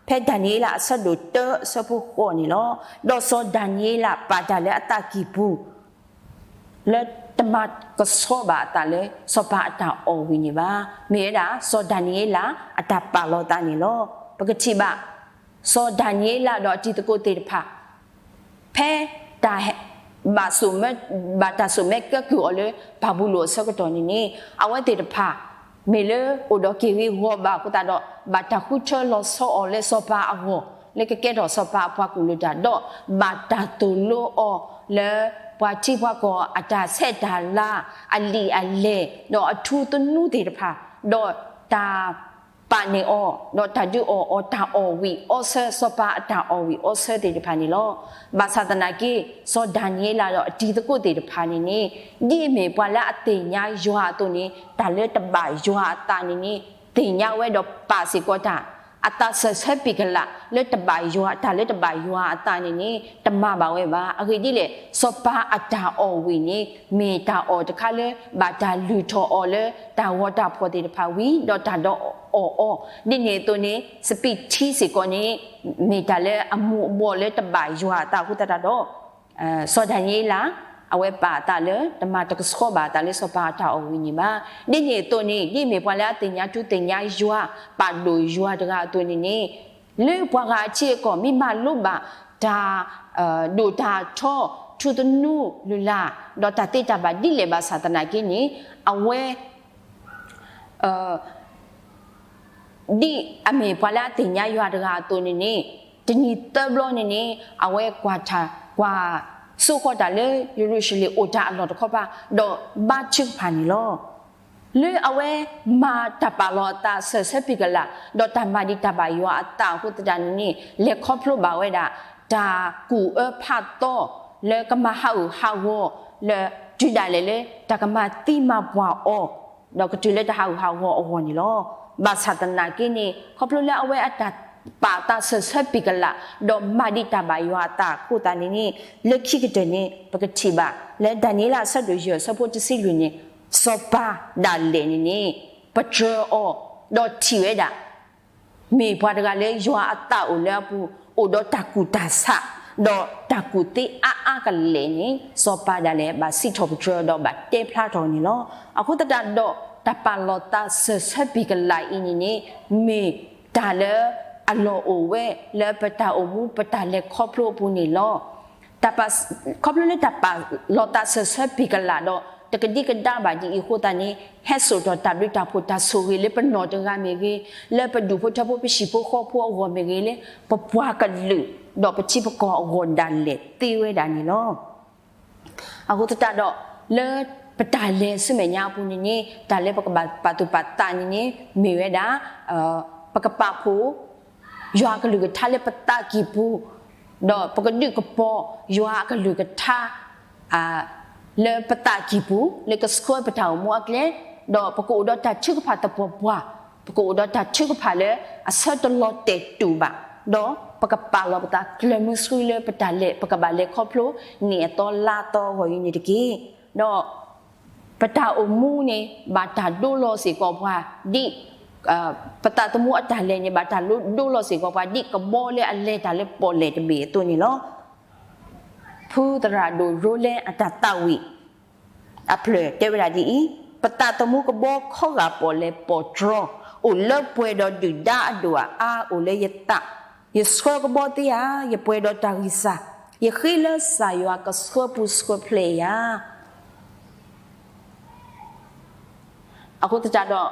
ဖဲဒၤနံးယ့လးအဆၢဒိၣ်တၢအဆၢဖိဃိးန့ၣ်လီၤ. ဒီးစီၤဒၤနံးယ့လးပာ်တၢ်လၢအသးကံၢ်ပူၤ လၢတမၤကဆှီဘၣ်အသးလၢစီၤပၤအတၢ်အီၣ်ဝံၤန့ၣ်ဘၣ်. မ့ၢ်ဝဲဒၣ် စီၤဒၤနံးယ့လးအတၢ်ပာ်လီၤသးန့ၣ်လီၤ. ပကထံၣ်ဘၣ် စီၤဒၤနံးယ့လးဒီးအတံၤသကိးသ့ၣ်တဖၣ် ဖဲတၢ် ဘၣ်စိာ်မ ဘၣ်တၢ်စိာ်မၢကဲကုၢ်အီၤလၢဘၤဘူလိၣ်အဆၢကတီၢ်န့ၣ်န့ၣ် အဝဲသ့ၣ်တဖၣ် မ့ၢ်လၢအိၣ်ဒီးက့ၢ်ဂ့ၤဂီၢ်ဘၣ်အဃိသတးဒီး ဘၣ်တၢ်ဃုထၢလီၤဆီအီၤလၢစီၤပၤအဂီၢ် လၢကကဲထီၣ်စီၤပၤအပှၤကူၣ်လိာ်တၢ်ဒီး ဘၣ်တၢ်သိၣ်လိအီၤလၢ ပှၤထံပှၤကီၢ်အတၢ်ဆဲးတၢ်လၤ အလံာ်အလဲၢ် ဒီးအထူသနူသ့ၣ်တဖၣ် ဒီးတၢ် ပာ်န့ၢ်အီၤ ဒီးတၢ်ဒုးအီၣ်အီၤတၢ်အီၣ်ဝံာ်အီဆၢ စီၤပၤအတၢ်အီၣ်ဝံာ်အီဆၢသ့ၣ်တဖၣ်န့ၣ်လီၤ. ဘၣ်ဆၣ်သနာ်က့ စီၤဒၤနံးယ့လးဒီးအတံၤသကိးသ့ၣ်တဖၣ်န့ၣ်န့ၣ် ဒ်အမ့ၢ်ပှၤလၢအသ့ၣ်ညါယွၤအသိးန့ၣ် တၢ်လၢတဘၣ်ယွၤအသးန့ၣ်န့ၣ် သ့ၣ်ညါဝဲဒီးပာ်စ့ၢ်ကီးတၢ် အသးစၢၤဆၢပံာ်ကလးလၢတဘၣ်ယွၤ တၢ်လၢတဘၣ်ယွၤအသးန့ၣ်န့ၣ် တမၤဘၣ်ဝဲဘၣ်. အဂ့ၢ်ဒ်လဲၣ် စီၤပၤအတၢ်အီၣ်ဝံာ်န့ၣ် မ့ၢ်တၢ်အီၣ်တခါလၢ ဘၣ်တၢ်လုၢ်ထီၣ်အီၤလၢ တၢ်ဂီၤတၢ်ဖှီၣ်သ့ၣ်တဖၣ်ဝံၤ ဒီးတၢ်ဒီးအီၣ်အီၤ, ဒ်န့ၣ်အသိးန့ၣ် စပံးထံစ့ၢ်ကီးန့ၣ် မ့ၢ်တၢ်လၢအမူးအဘှီးလၢတဘၣ်ယွၤအသးအဃိသတးဒီး စီၤဒၤနံးယ့လး အဝဲပာ်အသးလၢတမၤတကဆှီဘၣ်အသးလၢစီၤပၤအတၢ်အီၣ်ဝံာ်န့ၣ်ဘၣ်. ဒ်န့ၣ်အသိးန့ၣ် ဒ်အမ့ၢ်ပှၤလၢအသ့ၣ်ညါထူသ့ၣ်ညါယွၤ ပာ်ဒိၣ်ယွၤတဂၤအသိးန့ၣ်န့ၣ် လၢပှၤဂၤအထံအကီၢ် မ့ၢ်မၤလိဘၣ် တၢ် ဒိၣ်တၢ်ထီ ထူသနူလုၢ်လၢ် ဒီးတၢ်သ့တၢ်ဘၣ်ဒ်လဲၣ်ဘၣ်ဆၣ်သနာ်က့န့ၣ် အဝဲ ဒ်အမ့ၢ်ပှၤလၢအသ့ၣ်ညါယွၤတဂၤအသိးန့ၣ်န့ၣ် တနံၤသၢဘျီန့ၣ်န့ၣ် အဝဲကွၢ်ထၢ ကွၢ်စိဃီၤတၢ်လၢယရူၤၡလ့ၣ်အိၣ်တၢ်အလီၢ်တခီပၤ ဒီးဘါထုကဖၣ်န့ၣ်လီၤ. လၢအဝဲမၤတၢ်ပာ်လီၤအသးစၢၤဆၢပံာ်ကလး ဒီးတၢ်မၤဒံးတၢ်ဘၣ်ယွၤအသးအဃိသတးန့ၣ်န့ၣ် လဲၤခီဖျိဘၣ်ဝဲဒၣ် တၢ်ကူၣ်အၢဖးသီ လၢကမၤဟးဂူာ်ဟးဂီၤ လၢတုၤဒၣ်လဲာ်လၢတၢ်ကမၤသံမၤပှၢ်အီၤ ဒီးကတုၤလၢတၢ်ဟးဂူာ်ဟးဂီၤအဂီၢ်န့ၣ်လီၤ. ဘၣ်ဆၣ်သနာ်က့န့ၣ် ခီဖျိလၢအဝဲအတၢ်ပာ်သးစၢၤဆၢပံာ်ကလး ဒီးမၤဒံးတၢ်ဘၣ်ယွၤအသးအဃိသတးန့ၣ်န့ၣ် လၢခံကတၢၢ်န့ၣ် ပကထံၣ်ဘၣ် လၢဒၤနံးယ့လးအဆၢဒိၣ်ယဲၢ်အဆၢဖိတဆံလွံၢ်န့ၣ် စီၤပၤဒၣ်လဲာ်န့ၣ်န့ၣ် ပတြၢၤအီၤ ဒီးထံၣ်ဝဲဒၣ် မ့ၢ်ပှၤတဂၤလၢယွၤအသးအိၣ်လၢအပူၤ အိၣ်ဒီးတၢ်ကူၣ်တၢ်ဆး ဒီးတၢ်ကူၣ်သ့အါအါကလဲာ်န့ၣ် စီၤပၤဒၣ်လဲာ်ဘၣ်စံးထီၣ်ပတြၢၤဒီးဘၣ်တဲဖျါထီၣ်န့ၣ်လီၤ. အဃိသတးဒီး တၢ်ပာ်လီၤသးစၢၢ်ဆၢပံာ်ကလးအံၤန့ၣ်န့ၣ် မ့ၢ်တၢ်လၢအလီၢ်အိၣ်ဝဲလၢပတၢ်အိၣ်မူပတၢ်လဲၤခီဖျိအပူၤန့ၣ်လီၤ. တၢ်ပာ်, ခီဖျိလၢတၢ်ပာ်လီၤသးစၢၢ်ဆၢပံာ်ကလးဒီး တကဒံကဒါဘၣ်ဒ်အံၤအဃိသတးန့ၣ် ဟဲစိာ်ထီၣ်တၢ်ဘျုးတၢ်ဖှိၣ်တၢ်ဆိၣ်ဂ့ၤလၢပနီၢ်တဂၤမ့ၢ်ဂ့ၤ, လၢပဒူၣ်ဖိထၢဖိပဟံၣ်ဖိဃီဖိအဂီၢ်မ့ၢ်ဂ့ၤ, လၢပပှၤကလုာ် ဒီးပထံပကီၢ်အဂီၢ်ဒၣ်လဲာ်သ့ဝဲဒၣ်န့ၣ်လီၤ. အဃိသတးဒီး လၢပတၢ်လဲၤဆူမဲာ်ညါအပူၤန့ၣ်န့ၣ် တၢ်လၢပကဘၣ်ပာ်သူၣ်ပာ်သးန့ၣ်န့ၣ် မ့ၢ်ဝဲဒၣ် ပကပာ်ဖှိၣ် ယွၤအကလုၢ်ကထါလၢပသးကံၢ်ပူၤ, ဒီးပကဒုးကပီၤယွၤအကလုၢ်ကထါ လၢပသးကံၢ်ပူၤ လၢကဆှၢပတၢ်အိၣ်မူအကျဲ, ဒီးပကအိၣ်ဒီးတၢ်ထုကဖၣ်သပှၢ်ပှၢ်, ပကအိၣ်ဒီးတၢ်ထုကဖၣ်လၢအဆၢတလီၤတဲာ်တူာ်ဘၣ်, ဒီးပကပာ်လီၤပသးကျၢၤမုဆှံလၢပတၢ်လဲၤ ပကဘၣ်လဲၤခီဖျိ နံၣ်အသီလါအသီအဂီၢ်အံၤန့ၣ်တက့ၢ်. ဒီး ပတၢ်အိၣ်မူန့ၣ် ဘၣ်တၢ်ဒိလီၤစ့ၢ်ကီးပှၤ ဒ် ပသးသမူအတၢ်လဲၤန့ၣ် ဘၣ်တၢ်ဒိလီၤစ့ၢ်ကီးပှၤ ဒ်ကဘီလၢအလဲၤတၢ်လၢပီၣ်လဲၣ်တဘ့ၣ်အသိးန့ၣ်လီၤ. ဖုသရၣ်ဒိၣ် Roland အတၢ်သးဝံၣ် အဖျၢၣ်တဲဝဲဒၣ်ဒ်အံၤ, ပသးသမူကဘီခီဂာ်ပီၣ်လဲၣ်ပီၣ်တြီ, အိၣ်လၢပှဲၤဒီးဒုၣ်ဒါအဒိၣ်အအါအိၣ်လၢယသး, ယဆှၢကဘီသ့ဧါ, ယပှဲၤဒီးတၢ်ဂံၢ်စၢ်, ယဃ့လၢကစၢ်ယွၤကဆှၢပူၤဆှၢဖျဲးယၤ အဃိသတးဒီး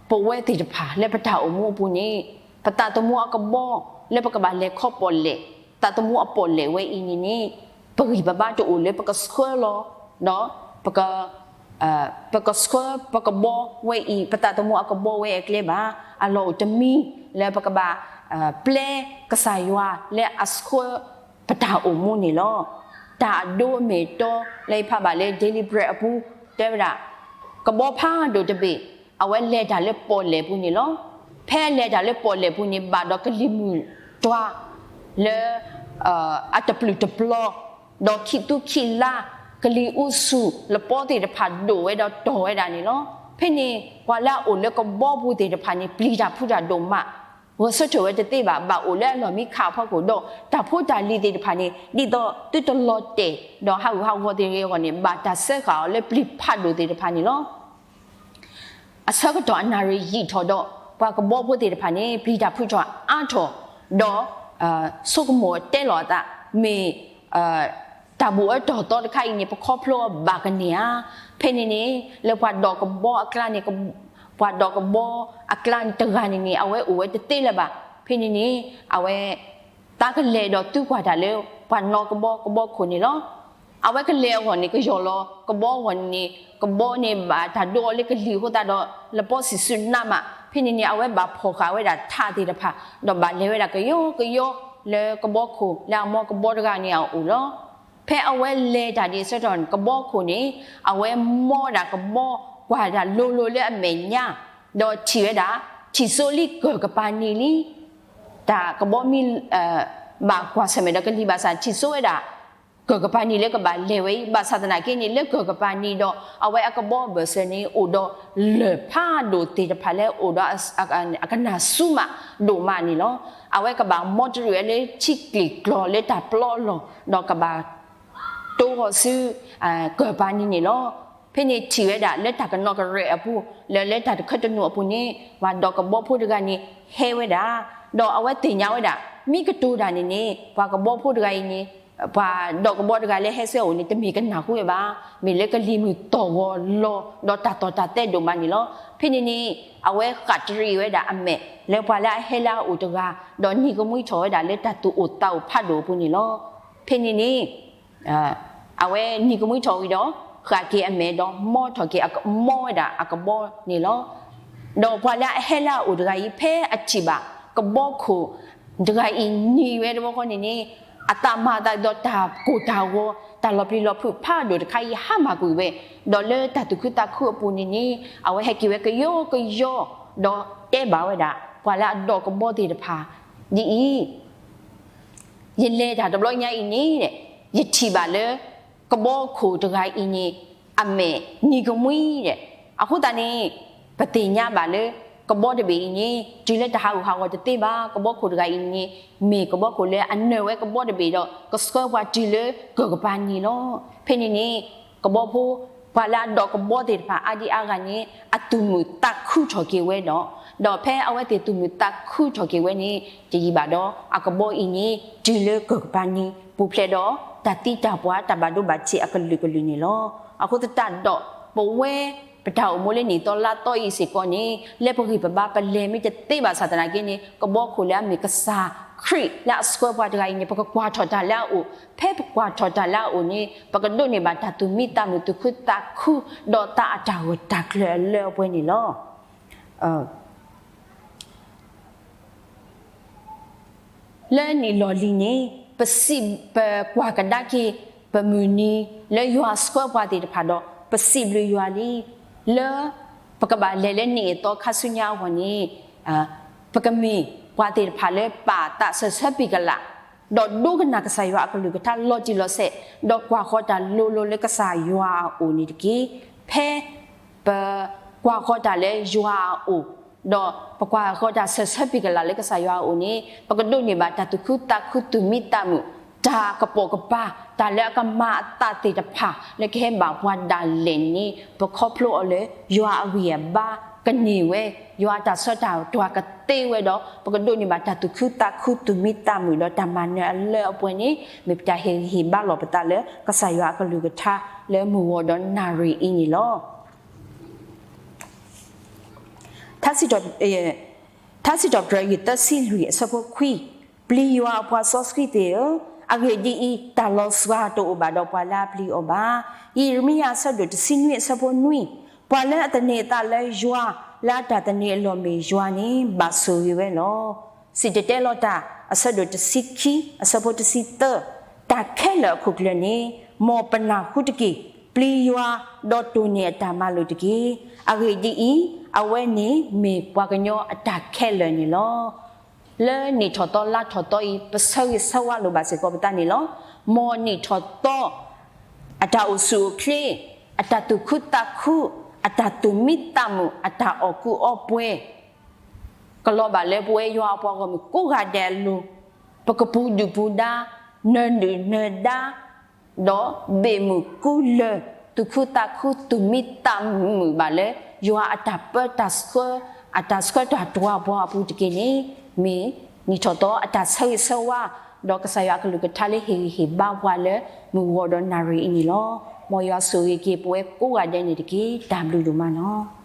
ပဝဲသ့ၣ်တဖၣ်လၢပတၢ်အိၣ်မူအပူၤန့ၣ် ပသးသမူအကဘီ လၢပကဘၣ်လဲၤခီပီၣ်လဲၣ် သးသမူအပီၣ်လဲၣ်ဝဲအံၤန့ၣ်န့ၣ် ပဂံၢ်ပဘါတအိၣ်လၢပကဆှၢလီၤ ဒီး ပကဆှၢပကဘီဝဲအံၤ ပသးသမူအကဘီဝဲအကျဲဘၣ်. အလီၢ်အိၣ်တမံၤလၢပကဘၣ် ပျဲကစၢ်ယွၤလၢအဆှၢပတၢ်အိၣ်မူန့ၣ်လီၤ. တၢ်အဒိအမဲာ်တီလၢယဖးဘၣ်လၢ Daily Bread အပူၤ တဲဝဲဒၣ် ကဘီဖးဒိၣ်တဘ့ၣ် အဝဲလဲၤတၢ်လၢပီၣ်လဲၣ်ပူၤန့ၣ်လီၤ. ဖဲလဲၤတၢ်လၢပီၣ်လဲၣ်ပူၤန့ၣ် ဘၣ်ဒီးကလံၤမုၢ်တွၤ လၢ အတပျုာ်တပျီၤ ဒီးခံသူခံလါ ကလံၤအူဆူၣ် လပီသ့ၣ်တဖၣ်ဒိၣ်ဝဲဒီးတီၢ်ဝဲဒၣ်န့ၣ်လီၤ. ဖဲန့ၣ် ပှၤလၢအအိၣ်လၢကဘီပူၤသ့ၣ်တဖၣ်န့ၣ် ပျံၤတၢ်ဖုးတၢ်ဒိၣ်မး ဂဲၤဆၢထၢၣ်ဝဲတသ့ဘၣ် ဘၣ်အိၣ်လၢအလီၢ်မံခးအဖီခိၣ်ဒီး တၢ်ဖိတၢ်လံၤသ့ၣ်တဖၣ်န့ၣ် ဒ်သိးသုတလီၤတဲာ် ဒီးဟးဂူာ်ဟးဂီၤသ့ၣ်တဖၣ်အဂီၢ်န့ၣ် ဘၣ်တၢ်စၢဃာ်အီၤလၢပျံၤဖးဒိၣ်သ့ၣ်တဖၣ်န့ၣ်လီၤ. အဆၢကတီၢ်အနၣ်ရံၣ်ယံာ်ထီၣ်ဒီး ပှၤကဘီဖိသ့ၣ်တဖၣ်န့ၣ် ပျံၤတၢ်ဖုးတၢ်အါထီၣ် ဒီး ဆိကမိၣ်တဲလီၤအသး မ့ၢ် တၢ်ဘူၣ်အၢတီၢ်သီတခါအံၤန့ၣ် ပခီဖျိအီၤဘၣ်ကန့ၢ်ဧါ. ဖဲန့ၣ်န့ၣ် လၢပှၤဒိးကဘီအကျါန့ၣ် ပှၤဒိးကဘီအကျါတဂၤန့ၣ်န့ၣ် အဝဲအိၣ်ဝဲတသ့လၢၤဘၣ်. ဖဲန့ၣ်န့ၣ် အဝဲ သးကလဲၤဒီးသုကွၢ်တၢ်လၢ ပှၤနီၣ်ကဘီကဘီခိၣ်န့ၣ်လီၤ. အဝဲကလဲၤအဂီၢ်န့ၣ် ကယီၢ်လီၤကဘီအဂီၢ်န့ၣ်န့ၣ် ကဘီန့ၣ်ဘၣ်တၢ်ဒိအီၤလၢကလံၤအဃိသတးဒီး လပီစံးဆူနးမး ဖဲန့ၣ်န့ၣ် အဝဲဘၣ်ဖီၣ်ဃာ်ဝဲဒၣ်ထးသ့ၣ်တဖၣ် ဒီးဘၣ်လဲၤဝဲဒၣ်ကယီကယီ လၢကဘီခိၣ်လၢအမီကဘီတဂၤန့ၣ်အအိၣ်လီၤ. ဖဲအဝဲလဲၤတၢ်ဒ်အံၤအဆၢကတီၢ်န့ၣ် ကဘီခိၣ်န့ၣ် အဝဲမီဝဲဒၣ်ကဘီကွၢ်တၢ်လိၤလိၤလၢအမဲာ်ညါ ဒီးထံၣ်ဝဲဒၣ် ထံၣ်စိလံကၢၢ်ကပၤနံၤလံ တၢ်ကဘီမ့ၢ် ဘၣ်ကွၢ်ဆၢၣ်မဲာ်ဒီးကလံၤဘၣ်ဆၣ် ထံၣ်စိဝဲဒၣ် ကၢၢ်ကပၤနံၤလၢကဘၣ်လဲၤဝဲအံၤ ဘၣ်ဆၣ်သနာ်က့န့ၣ် လၢကၢၢ်ကပၤနံၤဒီး အဝဲအကဘီအဘၢၣ်စၢၤန့ၣ် အိၣ်ဒီးလၢၢ်ဖးဒိၣ်သ့ၣ်တဖၣ်လၢအိၣ်ဒီး အကနၢ်ဆူၣ်မးဒိၣ်မးန့ၣ်လီၤ. အဝဲကဘၣ်မီတရံးဝဲလၢထံကျိၣ်ကျီလၢတၢ်ပျီအလီၢ် ဒီးကဘၣ် တိၢ်ဃီၤဆူ ကၢၢ်ပၤနံၤန့ၣ်လီၤ. ဖဲန့ၣ်ထံၣ်ဝဲဒၣ်လၢတၢ်ကနီၣ်ကရဲၣ်အပူၤ လၢလၢတၢ်တခၢတနူၣ်အပူၤန့ၣ် ပှၤဒိးကဘီဖိတဂၤန့ၣ်ဟဲဝဲဒၣ်, ဒီးအဝဲသ့ၣ်ညါဝဲဒၣ် မ့ၢ်ကတိၤတၢ်န့ၣ်န့ၣ် ပှၤကဘီဖိတဂၤအံၤန့ၣ် ပှၤဒိးကဘီတဂၤလၢဟဲဆူအအိၣ်န့ၣ် တမ့ၢ်ကနၢ်ဟူဝဲဘၣ်, မ့ၢ်လၢကလံၤမုၢ်တီၢ်ဂီၤလီၤ ဒီးတၢ်တီၢ်တၢ်သဲဒိၣ်မးန့ၣ်လီၤ. ဖဲန့ၣ်န့ၣ် အဝဲဃၣ်တရံးဝဲဒၣ်အမဲာ် လၢပှၤလၢအဟဲလၢအအိၣ်တဂၤ ဒီးနံၤကမှံထီၣ်ဝဲဒၣ်လၢတၢ်သူၣ်အိၣ်သးအိၣ်ဖးဒိၣ်အပူၤန့ၣ်လီၤ. ဖဲန့ၣ်န့ၣ် အဝဲနံၤကမှံထီၣ်ဝံၤဒီး ဃၣ်က့ၤအမဲာ်ဒီးမီထီၣ်က့ၤ မီဝဲဒၣ်အကဘီန့ၣ်လီၤ. ဒီးပှၤလၢအဟဲလၢအအိၣ်တဂၤအံၤ ဖဲအထံၣ်ဘၣ် ကဘီခိၣ်တဂၤအံၤနံၤဝဲတဘျီဃီန့ၣ်န့ၣ် အသးမၤအသးဒီးတၢ်ကိၢ်တၢ်ဂီၤ တၢ်လီၤပျံၤလီၤဖုးဖးဒိၣ်တခါအံၤ ဟါမၢ်ကွံာ်ဝဲ, ဒီးလၢတၢ်သူၣ်ခုသးခုအပူၤန့ၣ်န့ၣ် အဝဲဟဲက့ၤဝဲကယီကယီ ဒီးတဲဘၣ်ဝဲဒၣ် ပှၤလၢအဒိးကဘီသ့ၣ်တဖၣ် ဒ်အံၤ ယလဲၤတၢ်တဘျီညါအံၤန့ၣ် ယထံၣ်ဘၣ်လၢ ကဘီခိၣ်တဂၤအံၤန့ၣ် အမဲာ်နံၤကမှံဒီး အဃိသတးန့ၣ် ပသ့ၣ်ညါဘၣ်လၢ ကဘီတဘ့ၣ်အံၤန့ၣ် တုၤလၢတဟးဂူာ်ဟးဂီၤတသ့ဘၣ်. ကဘီခိၣ်တဂၤအံၤန့ၣ် မ့ၢ်ကဘီခိၣ်လၢအနၢၤဝဲကဘီတဘ့ၣ်ဒီး ကဆှၢပှၤတုၤလၢကၢၢ်ကပၤန့ၣ်လီၤ. ဖဲန့ၣ်န့ၣ် ကဘီဖိ ပှၤလၢအဒိးကဘီသ့ၣ်တဖၣ်အါဒံအါဂၤန့ၣ် အသူၣ်မုာ်သးခုထီၣ်က့ၤဝဲဒီး, ဒီးဖဲအဝဲသ့ၣ်သူၣ်မုာ်သးခုထီၣ်က့ၤဝဲန့ၣ် တယံာ်ဘၣ်ဒီး အကဘီအံၤန့ၣ် တုၤလၢကၢၢ်ကပၤန့ၣ် ပူၤဖျဲးဒီး တၢ်သံတၢ်ပှၢ်တၢ်ဘၣ်ဒိဘၣ်ထံးအကလုာ်ကလုာ်န့ၣ်လီၤ. အဃိသတးဒီး ပဝဲ ပတၢ်အိၣ်မူလၢနံၣ်သီလါသီအံၤစ့ၢ်ကီးန့ၣ် လၢပဂံၢ်ပဘါပလဲၤမ့ၢ်တသ့ဘၣ်ဆၣ်သနာ်က့န့ၣ် ကဘီခိၣ်လၢအမ့ၢ်ကစၢ်ခရံာ်လၢအဆှၢပှၤတဂၤအံၤန့ၣ် ပကကွၢ်ထီၣ်တၢ်လၢအအိၣ်, ဖဲပကွၢ်ထီၣ်တၢ်လၢအအိၣ်န့ၣ် ပကဒိးန့ၢ်ဘၣ်တၢ်သူၣ်မံသးမုာ်သူၣ်ခုသးခု ဒီးသးအတၢ်ဂၢၢ်တၢ်ကျၢၤအလၢအပှဲၤန့ၣ်လီၤ. လၢနံၣ်လီၢ်လံၤန့ၣ် ပစံး ပကွၢ်ကဒါက့ၤ ပမုၢ်နံၤလၢယွၤဆှၢပှၤသ့ၣ်တဖၣ်ဒီး ပစံးဘျုးယွၤလံ. လၢ ပကဘၣ်လဲၤလၢနံၣ်အသီခါဆူညါအဂီၢ်န့ၣ် ပကမ့ၢ်ပှၤသ့ၣ်တဖၣ်လၢပာ်သးစၢၤဆၢပ့ၤကလး ဒီးဒိကနၣ်ကစၢ်ယွၤအကလုၢ်ကထါလီၤတံၢ်လီၤဆဲး ဒီးကွၢ်ဃီၤတၢ်လိၤလိၤလၢကစၢ်ယွၤအအိၣ်န့ၣ်တက့ၢ်. ဖဲ ပ ကွၢ်ဃီၤတၢ်လၢယွၤအအိၣ် ဒီးပကွၢ်ဃီၤတၢ်စၢၤဆၢပ့ၤကလးလၢကစၢ်ယွၤအအိၣ်န့ၣ် ပကဒိးန့ၢ်ဘၣ်တၢ်သူၣ်ခုသးခုသူၣ်မံသးမုာ် တၢ်ကပိာ်ကပၤ တၢ်လၢအကမၤအသးသ့ၣ်တဖၣ် လၢကဟဲဘၣ်ပှၤဒၣ်လဲာ်န့ၣ် ပခီဖျိအီၤလၢ ယွၤအဂံၢ်အဘါကန့ၢ်ဝဲ ယွၤအတၢ်ဆှၢတၢ်တွၤကသ့ဝဲဒီး ပကဒိးန့ၢ်ဘၣ်တၢ်သူၣ်ခုသးခုသူၣ်မံသးမုာ်ဒီးတၢ်မၤနၢၤအလၢအပှဲၤန့ၣ် မ့ၢ်ပတၢ်ဟ့ၣ်ဂံၢ်ဟ့ၣ်ဘါလီၤပသးလၢ ကစၢ်ယွၤအကလုၢ်ကထါလၢမုၢ်ဂီၤဒီးနၣ်ရံၣ်အံၤန့ၣ်လီၤ. ထါစံးထီၣ်ပတြၢၤ အံၤသၢဆံလွံၢ်အဆၢဖိခွံ, ပျံၤယွၤအပှၤစီဆှံသ့ၣ်ဧၢ, အဂ့ၢ်ဒ်အံၤ, တၢ်လီၤစှၤတအိၣ်ဘၣ်ဒီးပှၤလၢအပျံၤအီၤဘၣ်. ယံးရမံယၤအဆၢဒိၣ်တဆံနွံအဆၢဖိနွံ, ပှၤလၢအသန့ၤအသးလၢယွၤလၢအတၢ်သန့ၤအလီၢ်မ့ၢ်ယွၤန့ၣ် ဘၣ်ဆိၣ်ဂ့ၤဝဲလီၤ. စံၣ်တဲၤတဲလီၤတၢ် အဆၢဒိၣ်တဆံခံ အဆၢဖိတဆံသၢ, တၢ်ခဲလၢာ်အခိၣ်ကျၢၢ်န့ၣ် မ်ပနၢ်ဟူတက့ၢ်. ပျံၤယွၤ, ဒီးတိၢ်န့ၢ်အတၢ်မၤလိာ်တက့ၢ်. အဂ့ၢ်ဒ်အံၤ, အဝဲန့ၣ်မ့ၢ်ပှၤကညီအတၢ်ခဲလၢာ်န့ၣ်လီၤ. လၢနံၣ်ထီၣ်သီလါထီၣ်သီအံၤ ပဆၢဂ့ၤဆၢဝါလိာ်ဘၣ်စ့ၢ်ကီးပသးန့ၣ်လီၤ. မ်နံၣ်ထီၣ်သီ အတၢ်အိၣ်ဆူၣ်အိၣ်ချ့, အတၢ်သူၣ်ခုသးခု, အတၢ်သူၣ်မံသးမုာ်, အတၢ်အီၣ်ကူအီပှဲၤ ကလီၤဘၣ်လၢပဝဲယွၤအပှၤဂီၢ်မုၢ်ကိးဂၤဒဲးအလိၤ, ပကပူၤဒုၣ်ပူၤဒါ, နၢၤဒုၣ်နၢၤဒါ, ဒီးဘ့ၣ်မုၢ်ကူလၢၢ် သူၣ်ခုသးခုသူၣ်မံသးမုာ်ဘၣ်လၢ ယွၤအတၢ်ပၢတၢ်ဆှၢ, အတၢ်ဆှၢတၢ်တွၤပှၤအပူၤတက့ၢ်န့ၣ်, မ့ၢ်နံၣ်ထီၣ်သီအတၢ်ဆၢဂ့ၤဆၢဝါ, ဒီးကစၢ်ယွၤအကလုၢ်ကထါလၢဟ့ၣ်ဂံၢ်ဟ့ၣ်ဘါပှၤလၢ မုၢ်ဂီၤဒီးနၣ်ရံၣ်အံၤန့ၣ်လီၤ. မ်ယွၤဆိၣ်ဂ့ၤက့ၤပဝဲကိးဂၤဒဲးန့ၣ်တက့ၢ်. တၢ်ဘျုးဒိၣ်မးလီၤ.